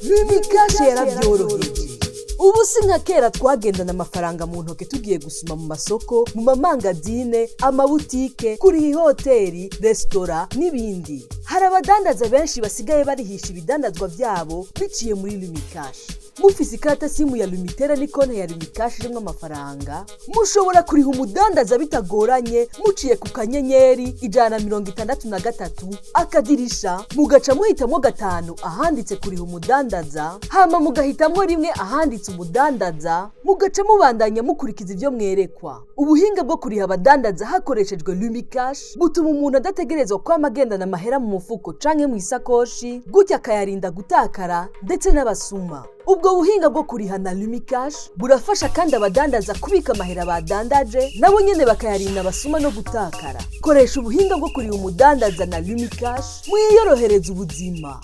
Lumicash yarabyoroheje. Ubu si nka kera twagendana amafaranga mu ntoke tugiye gusuma mu masoko, mu mamangazine, amabutike, kuriha ihoteli, resitora n'ibindi. Hari abadandaza benshi basigaye barihisha ibidandazwa byabo biciye muri Lumicash. Mufise ikarata simu ya Lumitel n'ikonti ya Lumicash irimwo amafaranga, mushobora kuriha umudandaza bitagoranye muciye ku *163# mugaca muhitamwo 5 ahanditse kuriha umudandaza, hama mugahitamwo 1 ahanditse umudandaza, mugaca mubandanya mukurikiza ibyo mwerekwa. Ubuhinga bwo kuriha abadandaza hakoreshejwe Lumicash butuma umuntu adategerezwa kwama agendana amahera mu mufuko canke mu isakoshi, gutyo akayarinda gutakara ndetse n'abasuma. Ubwo buhinga bwo kuriha na Lumicash burafasha kandi abadandaza kubika amahera badandaje, nabo nyene bakayarinda abasuma no gutakara. Koresha ubuhinga bwo kuriha umudandaza na Lumicash, mwiyorohereza ubuzima.